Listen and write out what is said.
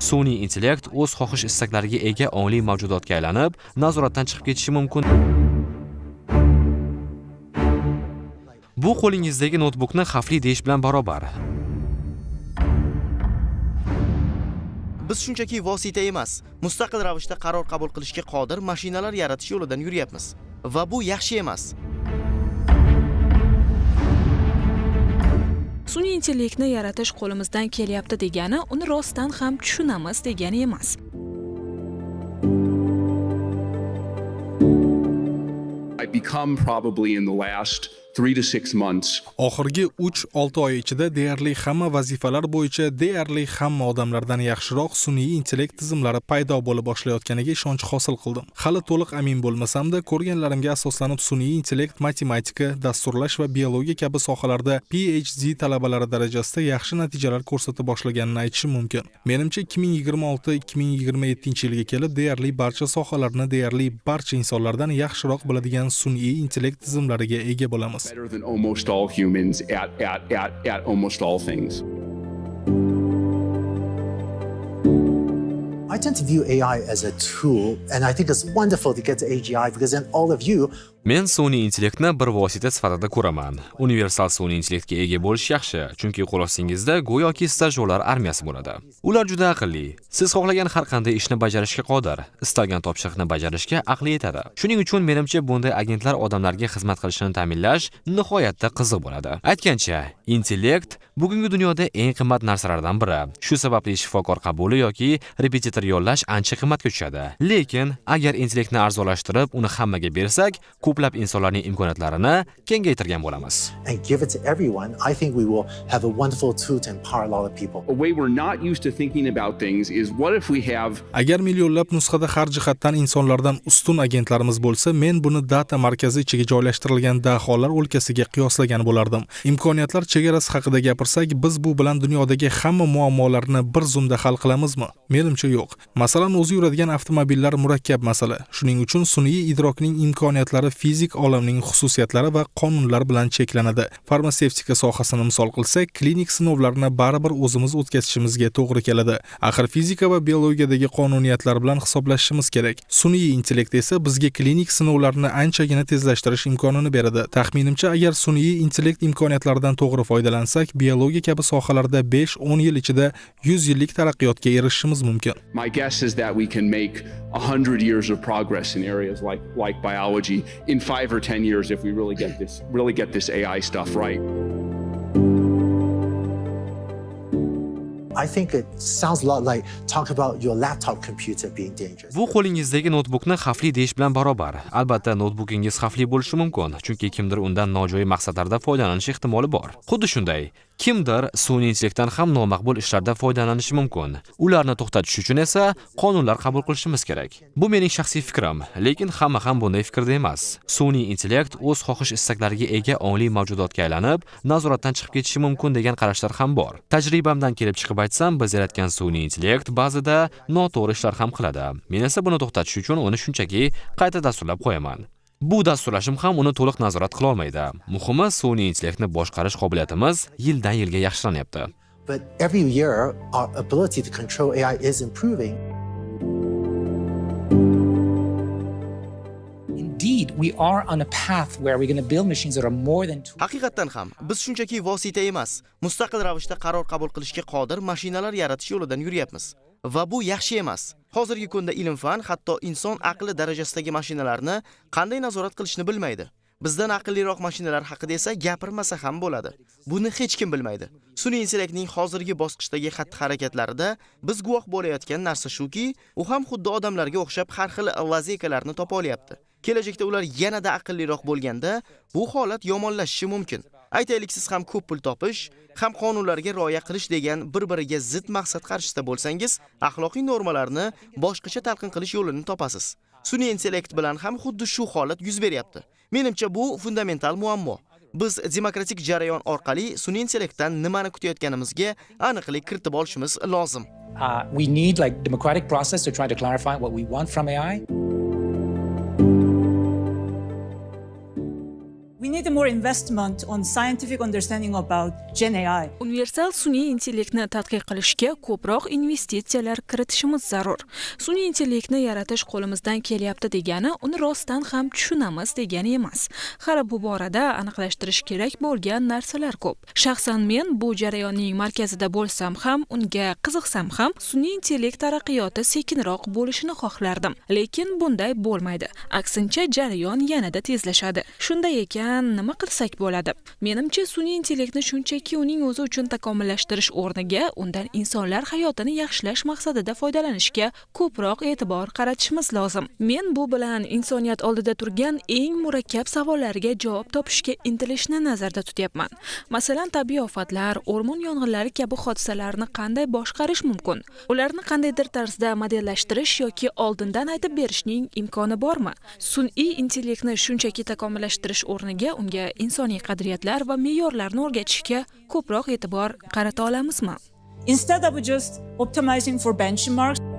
Sun'iy intellekt o'z xohish istaklariga ega ongli mavjudotga aylanib, nazoratdan chiqib ketishi mumkin. Bu qo'lingizdagi noutbukni xavfli deyish bilan barobar. Biz shunchaki vosita emas, mustaqil ravishda qaror qabul qilishga qodir mashinalar yaratish yo'lidan yuryapmiz. Va bu yaxshi emas. Sun'iy intellektni yaratish qo'limizdan kelyapti degani uni rostdan ham tushunamiz degani emas. I've become probably in the last 3 to 6 months Oxirgi 3-6 oy ichida deyarli hamma vazifalar bo'yicha deyarli hamma odamlardan yaxshiroq sun'iy intellekt tizimlari paydo bo'la boshlayotganiga ishonch hosil qildim. Hali to'liq amin bo'lmasam-da, ko'rganlarimga asoslanib sun'iy intellekt matematika, dasturlash va biologiya kabi sohalarda PhD talabalari darajasida yaxshi natijalar ko'rsata boshlaganini aytishim mumkin. Menimcha, 2026-2027 yilga kelib deyarli barcha sohalarni deyarli barcha insonlardan yaxshiroq biladigan sun'iy intellekt tizimlariga ega bo'lamiz. Better than almost all humans at almost all things. I tend to view AI as a tool, and I think it's wonderful to get to AGI because then all of you Men sun'iy intellektni bir vosita sifatida ko'raman. Universal sun'iy intellektga ega bo'lish yaxshi, chunki qo'l ostingizda go'yoki stajyorlar armiyasi bo'ladi. Ular juda aqlli. Siz xohlagan har qanday ishni bajarishga qodir, istalgan topshiriqni bajarishga aqli yetadi. Shuning uchun menimcha bunday agentlar odamlarga xizmat qilishini ta'minlash nihoyatda qiziq bo'ladi. Aytgancha, intellekt bugungi dunyoda eng qimmat narsalardan biri. Shu sababli shifokor qabuli yoki repetitor yollash ancha qimmatga tushadi. Lekin agar intellektni arzonlashtirib, uni hammaga bersak, ko'plab insonlarning imkoniyatlarini kengaytirgan bo'lamiz. And give it to everyone, I think we will have a wonderful tool to empower a lot of people. A way we're not used to thinking about things is, what if we have Agar millionlab nusxada har jihatdan insonlardan ustun agentlarimiz bo'lsa, men buni data markazi ichiga joylashtirilgan daholar o'lkasiga qiyoslagan bo'lardim. Imkoniyatlar chegarasi haqida gapirsak, biz bu bilan dunyodagi hamma muammolarni bir zumda hal qilamizmi? Menimcha, yo'q. Masalan, o'zi yuradigan avtomobillar murakkab masala. Shuning uchun sun'iy idrokning imkoniyatlari fizik olamning xususiyatlari va qonunlar bilan cheklanadi. Farmatsevtika sohasini misol qilsak, klinik sinovlarni baribir o'zimiz o'tkazishimizga to'g'ri keladi. Axir fizika va biologiyadagi qonuniyatlar bilan hisoblashishimiz kerak. Sun'iy intellekt esa bizga klinik sinovlarni anchagina tezlashtirish imkonini beradi. Taxminimcha, agar sun'iy intellekt imkoniyatlaridan to'g'ri foydalansak, biologiya kabi sohalarda 5-10 yil ichida 100 yillik taraqqiyotga erishishimiz mumkin. My guess is that we can make 100 years of progress in areas like biology in 5 or 10 years if we really get this AI stuff right. I think it sounds a lot like talk about your laptop computer being dangerous. Bu qo'lingizdagi noutbukni xavfli deyish bilan barobar. Albatta, noutbukingiz xavfli bo'lishi mumkin, chunki kimdir undan nojo'ya maqsadlarda foydalanish ehtimoli bor. Xuddi shunday, kimdir sun'iy intellektdan ham nomaqbul ishlarda foydalanishi mumkin. Ularni to'xtatish uchun esa qonunlar qabul qilishimiz kerak. Bu mening shaxsiy fikrim, lekin hamma ham bunday fikrda emas. Sun'iy intellekt o'z xohish istaklariga ega ongli mavjudotga aylanib, nazoratdan chiqib ketishi mumkin degan qarashlar ham bor. Tajribamdan kelib chiqib aytsam, biz yaratgan sun'iy intellekt ba'zida noto'g'ri ishlar ham qiladi. Men esa buni to'xtatish uchun uni shunchaki qayta dasturlab qo'yaman. Bu dasturlashim ham uni to'liq nazorat qila olmaydi. Muhimi, sun'iy intellektni boshqarish qobiliyatimiz yildan yilga yaxshilanyapti. But every year, our ability to control AI is improving. Indeed, we are on a path where we're going to build machines that are more than tools. Haqiqatdan ham biz shunchaki vosita emas, mustaqil ravishda qaror qabul qilishga qodir mashinalar yaratish yo'lidan yuryapmiz. Va bu yaxshi emas. Hozirgi kunda ilm-fan hatto inson aqli darajasidagi mashinalarni qanday nazorat qilishni bilmaydi. Bizdan aqlliroq mashinalar haqida esa gapirmasa ham bo'ladi. Buni hech kim bilmaydi. Sun'iy intellektning hozirgi bosqichdagi xatti-harakatlarida biz guvoh bo'layotgan narsa shuki, u ham xuddi odamlarga o'xshab har xil лазейка larni topa olyapti. Kelajakda ular yanada aqlliroq bo'lganda, bu holat yomonlashishi mumkin. Aytaylik, siz ham ko'p pul topish, ham qonunlarga rioya qilish degan bir-biriga zid maqsad qarshisida bo'lsangiz, axloqiy normalarni boshqacha talqin qilish yo'lini topasiz. Sun'iy intellekt bilan ham xuddi shu holat yuz beryapti. Menimcha, bu fundamental muammo. Biz demokratik jarayon orqali sun'iy intellektdan nimani kutayotganimizga aniqlik kiritib olishimiz lozim. We need like democratic process to try to clarify what we want from AI. We need need more investment on scientific understanding about Gen AI. Universal sun'iy intellektni tadqiq qilishga ko'proq investitsiyalar kiritishimiz zarur. Sun'iy intellektni yaratish qo'limizdan kelyapti degani uni rostdan ham tushunamiz degani emas. Hali bu borada aniqlashtirish kerak bo'lgan narsalar ko'p. Shaxsan men bu jarayonning markazida bo'lsam ham, unga qiziqsam ham, sun'iy intellekt taraqqiyoti sekinroq bo'lishini xohlardim. Lekin bunday bo'lmaydi. Aksincha, jarayon yanada tezlashadi. Shunday ekan, nima qilsak bo'ladi? Menimcha, sun'iy intellektni shunchaki uning o'zi uchun takomillashtirish o'rniga undan insonlar hayotini yaxshilash maqsadida foydalanishga ko'proq e'tibor qaratishimiz lozim. Men bu bilan insoniyat oldida turgan eng murakkab savollarga javob topishga intilishni nazarda tutyapman. Masalan, tabiiy ofatlar, o'rmon yong'inlari kabi hodisalarni qanday boshqarish mumkin? Ularni qandaydir tarzda modellashtirish yoki oldindan aytib berishning imkoni bormi? Sun'iy intellektni shunchaki takomillashtirish o'rniga unga insoniy qadriyatlar va me'yorlarni o'rgatishga ko'proq e'tibor qarata olamizmi? Instead of just optimizing for benchmarks,